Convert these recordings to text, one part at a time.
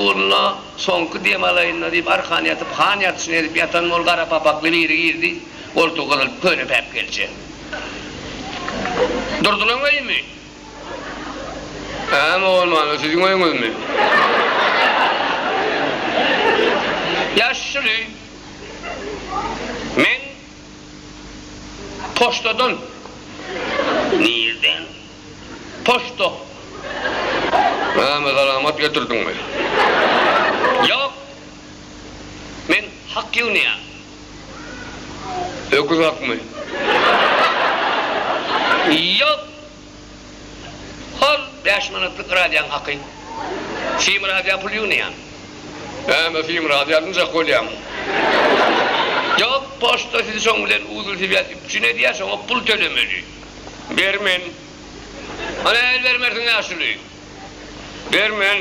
Ugrunda soňky dem alaýyn-da diýip arkan ýatyp, han ýatyşyny edip ýatan bol gara papakly biri girdi, goltugy gyzylyp köne päpgelçe. Durdylaň öýümi? Hä, bolmanda siziň öýüňizmi? Ýaşuly, men poçtadan. Nirden? Poçta. Näme salamat getirdiňmi? Ýok. Men hak ýygnaýan. Öküz hakmy? Ýok. Hol bäş manatlyk radioň haky. Sim radio pul ýygnaýan. Näme sim radio alynjak bolýaň? Ýok, poçta sizi şoň bilen uzul swýaz üpjün edýär, şoňa pul tölemeli. Bermen. A nähili bermersiň ýaşuly? Bermen.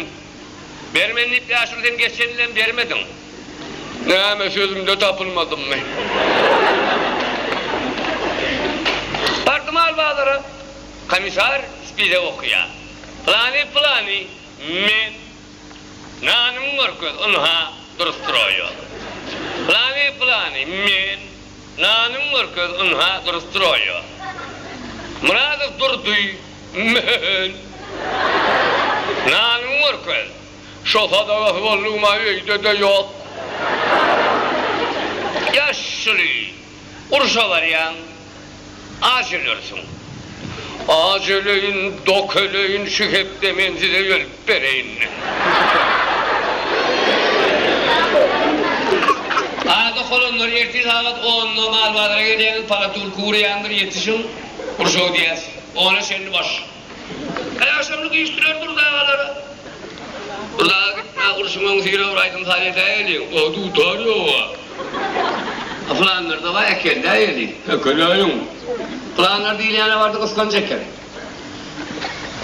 Bermen diýip ýaşuly sen geçen ýyl hem bermediň. Näme sözümde tapylmadymmy? Bardym al bazara. Komissar spizek okýar. Pylany pylany men. Nanyňy görkez ynha durusdyroýa. Pylany pylany men. Nanyňy görkez ynha durusdyroýa. Myradow Durdy men. Nanyňy görkez. Şo sadagasy boldugym-a öýde-de ýok. Ýaşuly, urşa barýaň. Aç ölersiň. Aç öleýin, dok öleýin, şu hepde men size ölüp bereýin. Az okalanlar ertir sagat onda mal bazara gelýäňiz, palatulka urýandyr, ýetişiň, urşa gidýäs. Ona çenli boş. Agşamlyk üýşdüler Durdy agalara. Durdy aga gitme, urşuň öňüsyra bir aýdym-saz edäýeliň. O dutar ýog-a. A pylanlarda bar, äkeldäýeliň. Äkeläýiň. Pylanlar diýilýäne bardy gysganç eken.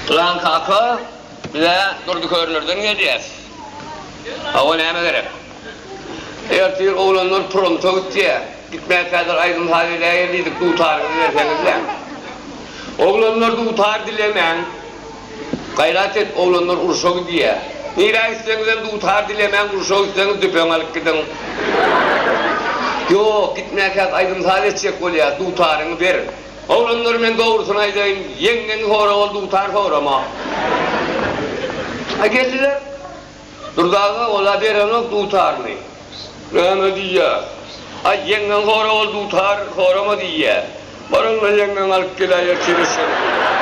Pylan kaka, biz-ä Durdy körlerden gelýäs. Hawa, näme gerek? Ertir oglanlar pronta gitýär. Gitmänkäler aýdym-saz edäýeli diýdik, dutaryňyzy berseňizläň. Oglanlar dutar dilemäň. Gaýrat et, oglanlar urşa gidýär. Nirä gitseňizem dutar dilemäň, urşa gitseňiz tüpeň alyp gidiň. Ýok, gitmänkäk aýdym-saz etjek bolýas, dutaryňy ber. Oglanlar men dogrusyny aýdaýyn, ýeňňeňi sora ol dutar sorama. A geldiler. Durdy aga ol-a berenok dutaryny. Näme diýýä? Aý, ýeňňeň sora ol dutar sorama diýýä. Bar onda ýeňňeňi alyp geläý ertire çenli.